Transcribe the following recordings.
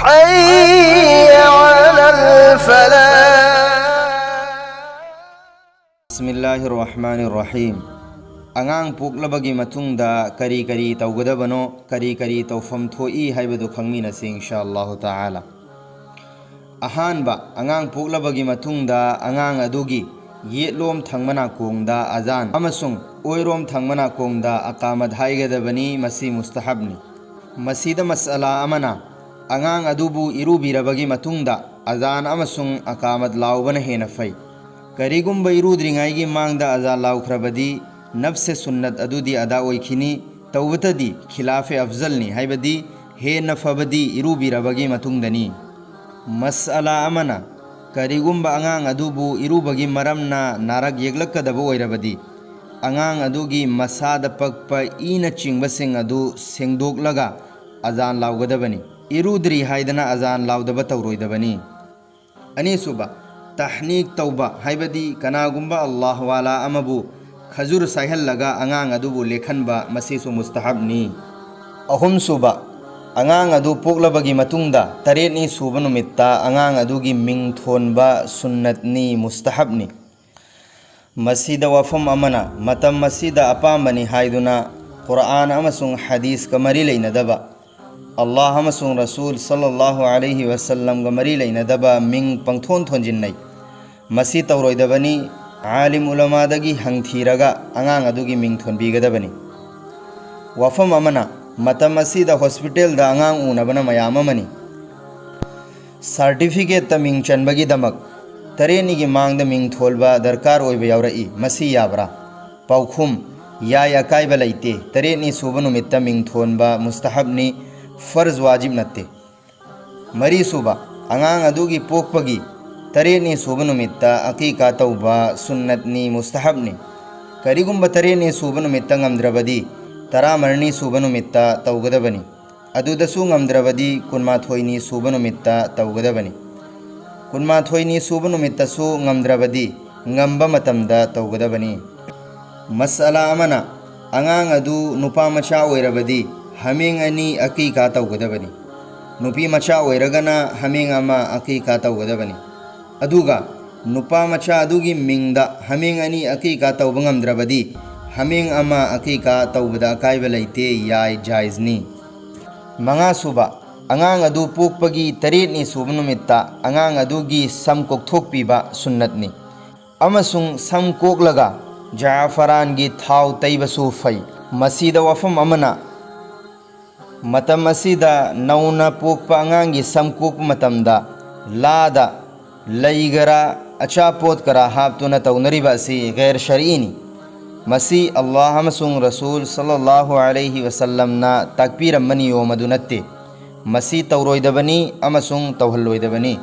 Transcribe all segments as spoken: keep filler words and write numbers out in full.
حي على الفلاح. بسم الله الرحمن الرحيم. ꯑꯉꯥꯡ ꯄꯣꯛꯂꯕꯒꯤ ꯃꯇꯨꯡꯗ ꯀꯔꯤ ꯀꯔꯤ ꯇꯧꯒꯗꯕꯅꯣ, ꯀꯔꯤ ꯀꯔꯤ ꯇꯧꯐꯝ ꯊꯣꯛꯏ ꯍꯥꯏꯕꯗꯨ ꯈꯪꯃꯤꯟꯅꯁꯤ, ꯏꯟꯁꯥ ꯑꯜꯂꯥꯍꯨ ꯇꯥꯂꯥ꯫ ꯑꯍꯥꯟꯕ, ꯑꯉꯥꯡ ꯄꯣꯛꯂꯕꯒꯤ ꯃꯇꯨꯡꯗ ꯑꯉꯥꯡ ꯑꯗꯨꯒꯤ ꯌꯦꯠꯂꯣꯝ ꯊꯪꯕ ꯅꯥꯀꯣꯡꯗ ꯑꯖꯥꯟ ꯑꯃꯁꯨꯡ ꯑꯣꯏꯔꯣꯝ ꯊꯪꯕ ꯅꯥꯀꯣꯡꯗ ꯑꯀꯥꯃꯠ ꯍꯥꯏꯒꯗꯕꯅꯤ꯫ ꯃꯁꯤ ꯃꯨꯁꯇꯍꯕꯅꯤ꯫ ꯃꯁꯤꯗ ꯃꯁꯑꯂꯥ ꯑꯃꯅ, ꯑꯉꯥꯡ ꯑꯗꯨꯕꯨ ꯏꯔꯨꯕꯤꯔꯕꯒꯤ ꯃꯇꯨꯡꯗ ꯑꯖꯥꯟ ꯑꯃꯁꯨꯡ ꯑꯀꯥꯃꯠ ꯂꯥꯎꯕꯅ ꯍꯦꯟꯅ ꯐꯩ꯫ ꯀꯔꯤꯒꯨꯝꯕ ꯏꯔꯨꯗ꯭ꯔꯤꯉꯩꯒꯤ ꯃꯥꯡꯗ ꯑꯖꯥꯟ ꯂꯥꯎꯈ꯭ꯔꯕꯗꯤ, ꯅꯐꯁꯦ ꯁꯨꯟꯅꯠ ꯑꯗꯨꯗꯤ ꯑꯗꯥ ꯑꯣꯏꯈꯤꯅꯤ, ꯇꯧꯕꯇꯗꯤ ꯈꯤꯂꯥꯐꯦ ꯑꯐꯖꯜꯅꯤ, ꯍꯥꯏꯕꯗꯤ ꯍꯦꯟꯅ ꯐꯕꯗꯤ ꯏꯔꯨꯕꯤꯔꯕꯒꯤ ꯃꯇꯨꯡꯗꯅꯤ꯫ ꯃꯁꯑꯂꯥ ꯑꯃꯅ, ꯀꯔꯤꯒꯨꯝꯕ ꯑꯉꯥꯡ ꯑꯗꯨꯕꯨ ꯏꯔꯨꯕꯒꯤ ꯃꯔꯝꯅ ꯅꯥꯔꯛ ꯌꯦꯛꯂꯛꯀꯗꯕ ꯑꯣꯏꯔꯕꯗꯤ, ꯑꯉꯥꯡ ꯑꯗꯨꯒꯤ ꯃꯁꯥꯗ ꯄꯛꯄ ꯏꯅꯆꯤꯡꯕꯁꯤꯡ ꯑꯗꯨ ꯁꯦꯡꯗꯣꯛꯂꯒ ꯑꯖꯥꯟ ꯂꯥꯎꯒꯗꯕꯅꯤ꯫ ꯏꯔꯨꯗ꯭ꯔꯤ ꯍꯥꯏꯗꯅ ꯑꯖꯥꯟ ꯂꯥꯎꯗꯕ ꯇꯧꯔꯣꯏꯗꯕꯅꯤ꯫ ꯑꯅꯤꯁꯨꯕ, ꯇꯍꯅꯤꯛ ꯇꯧꯕ, ꯍꯥꯏꯕꯗꯤ ꯀꯅꯥꯒꯨꯝꯕ ꯑꯜꯂꯥꯍ ꯋꯥꯂꯥ ꯑꯃꯕꯨ ꯈꯖꯨꯔ ꯁꯥꯏꯍꯜꯂꯒ ꯑꯉꯥꯡ ꯑꯗꯨꯕꯨ ꯂꯦꯛꯍꯟꯕ, ꯃꯁꯤꯁꯨ ꯃꯨꯁꯇꯍꯕꯅꯤ꯫ ꯑꯍꯨꯝꯁꯨꯕ, ꯑꯉꯥꯡ ꯑꯗꯨ ꯄꯣꯛꯂꯕꯒꯤ ꯃꯇꯨꯡꯗ ꯇꯔꯦꯠꯅꯤ ꯁꯨꯕ ꯅꯨꯃꯤꯠꯇ ꯑꯉꯥꯡ ꯑꯗꯨꯒꯤ ꯃꯤꯡ ꯊꯣꯟꯕ ꯁꯨꯟꯅꯠꯅꯤ, ꯃꯨꯁꯇꯍꯕꯅꯤ꯫ ꯃꯁꯤꯗ ꯋꯥꯐꯝ ꯑꯃꯅ, ꯃꯇꯝ ꯑꯁꯤꯗ ꯑꯄꯥꯝꯕꯅꯤ ꯍꯥꯏꯗꯨꯅ ꯀꯨꯔꯑꯥꯟ ꯑꯃꯁꯨꯡ ꯍꯗꯤꯁꯀ ꯃꯔꯤ ꯂꯩꯅꯗꯕ, ꯑꯜꯂꯥꯍ ꯑꯃꯁꯨꯡ ꯔꯁꯨꯜ ꯁꯜꯂꯜꯂꯥꯍꯨ ꯑꯂꯩꯍꯤ ꯋꯁꯜꯂꯝꯒ ꯃꯔꯤ ꯂꯩꯅꯗꯕ ꯃꯤꯡ ꯄꯪꯊꯣꯟ ꯊꯣꯟꯖꯤꯟꯅꯩ꯫ ꯃꯁꯤ ꯇꯧꯔꯣꯏꯗꯕꯅꯤ꯫ ꯑꯥꯂꯤꯝ ꯎꯂꯃꯥꯗꯒꯤ ꯍꯪꯊꯤꯔꯒ ꯑꯉꯥꯡ ꯑꯗꯨꯒꯤ ꯃꯤꯡ ꯊꯣꯟꯕꯤꯒꯗꯕꯅꯤ꯫ ꯋꯥꯐꯝ ꯑꯃꯅ, ꯃꯇꯝ ꯑꯁꯤꯗ ꯍꯣꯁꯄꯤꯇꯥꯜꯗ ꯑꯉꯥꯡ ꯎꯅꯕꯅ ꯃꯌꯥꯝ ꯑꯃꯅꯤ꯫ ꯁꯥꯔꯇꯤꯐꯤꯀꯦꯠꯇ ꯃꯤꯡ ꯆꯟꯕꯒꯤꯗꯃꯛ ꯇꯔꯦꯠꯅꯤꯒꯤ ꯃꯥꯡꯗ ꯃꯤꯡ ꯊꯣꯜꯕ ꯗꯔꯀꯥꯔ ꯑꯣꯏꯕ ꯌꯥꯎꯔꯛꯏ꯫ ꯃꯁꯤ ꯌꯥꯕ꯭ꯔꯥ? ꯄꯥꯎꯈꯨꯝ, ꯌꯥꯏ, ꯑꯀꯥꯏꯕ ꯂꯩꯇꯦ꯫ ꯇꯔꯦꯠꯅꯤ ꯁꯨꯕ ꯅꯨꯃꯤꯠꯇ ꯃꯤꯡ ꯊꯣꯟꯕ ꯃꯨꯁꯇꯍꯕꯅꯤ, ꯐꯔꯖ ꯋꯥꯖꯤꯕ ꯅꯠꯇꯦ꯫ ꯃꯔꯤꯁꯨꯕ, ꯑꯉꯥꯡ ꯑꯗꯨꯒꯤ ꯄꯣꯛꯄꯒꯤ ꯇꯔꯦꯠꯅꯤ ꯁꯨꯕ ꯅꯨꯃꯤꯠꯇ ꯑꯀꯤꯀꯥ ꯇꯧꯕ ꯁꯨꯟꯅꯠꯅꯤ, ꯃꯨꯁꯇꯍꯕꯅꯤ꯫ ꯀꯔꯤꯒꯨꯝꯕ ꯇꯔꯦꯠꯅꯤ ꯁꯨꯕ ꯅꯨꯃꯤꯠꯇ ꯉꯝꯗ꯭ꯔꯕꯗꯤ, ꯇꯔꯥꯃꯔꯤꯅꯤ ꯁꯨꯕ ꯅꯨꯃꯤꯠꯇ ꯇꯧꯒꯗꯕꯅꯤ꯫ ꯑꯗꯨꯗꯁꯨ ꯉꯝꯗ꯭ꯔꯕꯗꯤ, ꯀꯨꯟꯃꯥꯊꯣꯏꯅꯤ ꯁꯨꯕ ꯅꯨꯃꯤꯠꯇ ꯇꯧꯒꯗꯕꯅꯤ꯫ ꯀꯨꯟꯃꯥꯊꯣꯏꯅꯤ ꯁꯨꯕ ꯅꯨꯃꯤꯠꯇꯁꯨ ꯉꯝꯗ꯭ꯔꯕꯗꯤ, ꯉꯝꯕ ꯃꯇꯝꯗ ꯇꯧꯒꯗꯕꯅꯤ꯫ ꯃꯁꯑꯂꯥ ꯑꯃꯅ, ꯑꯉꯥꯡ ꯑꯗꯨ ꯅꯨꯄꯥ ꯃꯆꯥ ꯑꯣꯏꯔꯕꯗꯤ, ꯍꯥꯃꯦꯡ ꯑꯅꯤ ꯑꯀꯤꯀꯥ ꯇꯧꯒꯗꯕꯅꯤ꯫ ꯅꯨꯄꯤ ꯃꯆꯥ ꯑꯣꯏꯔꯒꯅ ꯍꯥꯃꯦꯡ ꯑꯃ ꯑꯀꯤꯀꯥ ꯇꯧꯒꯗꯕꯅꯤ꯫ ꯑꯗꯨꯒ ꯅꯨꯄꯥ ꯃꯆꯥ ꯑꯗꯨꯒꯤ ꯃꯤꯡꯗ ꯍꯥꯃꯦꯡ ꯑꯅꯤ ꯑꯀꯤꯀꯥ ꯇꯧꯕ ꯉꯝꯗ꯭ꯔꯕꯗꯤ, ꯍꯥꯃꯦꯡ ꯑꯃ ꯑꯀꯤꯀꯥ ꯇꯧꯕꯗ ꯑꯀꯥꯏꯕ ꯂꯩꯇꯦ, ꯌꯥꯏ, ꯖꯥꯏꯖꯅꯤ꯫ ꯃꯉꯥꯁꯨꯕ, ꯑꯉꯥꯡ ꯑꯗꯨ ꯄꯣꯛꯄꯒꯤ ꯇꯔꯦꯠꯅꯤ ꯁꯨꯕ ꯅꯨꯃꯤꯠꯇ ꯑꯉꯥꯡ ꯑꯗꯨꯒꯤ ꯁꯝ ꯀꯣꯛꯊꯣꯛꯄꯤꯕ ꯁꯨꯟꯅꯠꯅꯤ꯫ ꯑꯃꯁꯨꯡ ꯁꯝ ꯀꯣꯛꯂꯒ ꯖꯥꯐꯔꯥꯟꯒꯤ ꯊꯥꯎ ꯇꯩꯕꯁꯨ ꯐꯩ꯫ ꯃꯁꯤꯗ ꯋꯥꯐꯝ ꯑꯃꯅ, ꯃꯇꯝ ꯑꯁꯤꯗ ꯅꯧꯅ ꯄꯣꯛꯄ ꯑꯉꯥꯡꯒꯤ ꯁꯝ ꯀꯣꯛꯄ ꯃꯇꯝꯗ ꯂꯥꯗ ꯂꯩꯒꯔꯥ ꯑꯆꯥꯄꯣꯠꯀꯔꯥ ꯍꯥꯞꯇꯨꯅ ꯇꯧꯅꯔꯤꯕ ꯑꯁꯤ ꯒꯩꯔ ꯁꯔꯏꯅꯤ꯫ ꯃꯁꯤ ꯑꯜꯂꯥꯍ ꯑꯃꯁꯨꯡ ꯔꯁꯨꯜ ꯁꯜꯂꯜꯂꯥꯍꯨ ꯑꯂꯩꯍꯤ ꯋꯁꯜꯂꯝꯅ ꯇꯥꯛꯄꯤꯔꯝꯕ ꯅꯤꯌꯣꯝ ꯑꯗꯨ ꯅꯠꯇꯦ꯫ ꯃꯁꯤ ꯇꯧꯔꯣꯏꯗꯕꯅꯤ ꯑꯃꯁꯨꯡ ꯇꯧꯍꯜꯂꯣꯏꯗꯕꯅꯤ꯫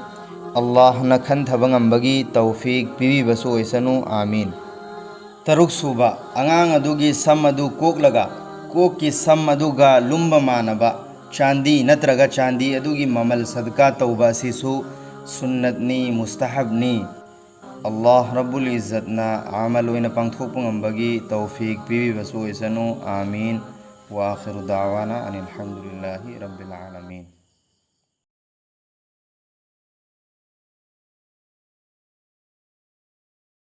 ꯑꯜꯂꯥꯍꯅ ꯈꯟꯊꯕ ꯉꯝꯕꯒꯤ ꯇꯧꯐꯤꯛ ꯄꯤꯕꯤꯕꯁꯨ ꯑꯣꯏꯁꯅꯨ꯫ ꯑꯥꯃꯤꯟ꯫ ꯇꯔꯨꯛꯁꯨꯕ, ꯑꯉꯥꯡ ꯑꯗꯨꯒꯤ ꯁꯝ ꯑꯗꯨ ꯀꯣꯛꯂꯒ ꯀꯣꯛꯀꯤ ꯁꯝ ꯑꯗꯨꯒ ꯂꯨꯝꯕ ꯃꯥꯟꯅꯕ ꯆꯥꯟꯗꯤ ꯅꯠꯇ꯭ꯔꯒ ꯆꯥꯟꯗꯤ ꯑꯗꯨꯒꯤ ꯃꯃꯜ ꯁꯗꯀꯥ ꯇꯧꯕ ꯑꯁꯤꯁꯨ ꯁꯨꯟꯅꯠꯅꯤ, ꯃꯨꯁꯇꯍꯕꯅꯤ꯫ ꯑꯜꯂꯥꯍ ꯔꯕꯨꯜ ꯏꯖꯠꯅ ꯑꯃꯜ ꯑꯣꯏꯅ ꯄꯥꯡꯊꯣꯛꯄ ꯉꯝꯕꯒꯤ ꯇꯧꯐꯤꯛ ꯄꯤꯕꯤꯕꯁꯨ ꯑꯣꯏꯁꯅꯨ꯫ ꯑꯥꯃꯤꯟ꯫ ꯋꯥ ꯑꯥꯈꯤꯔꯨ ꯗꯥꯋꯥꯅꯥ ꯑꯅꯤꯜ ꯍꯝꯗꯨꯂꯤꯜꯂꯥꯍꯤ ꯔꯕꯤꯜ ꯑꯥꯂꯃꯤꯟ꯫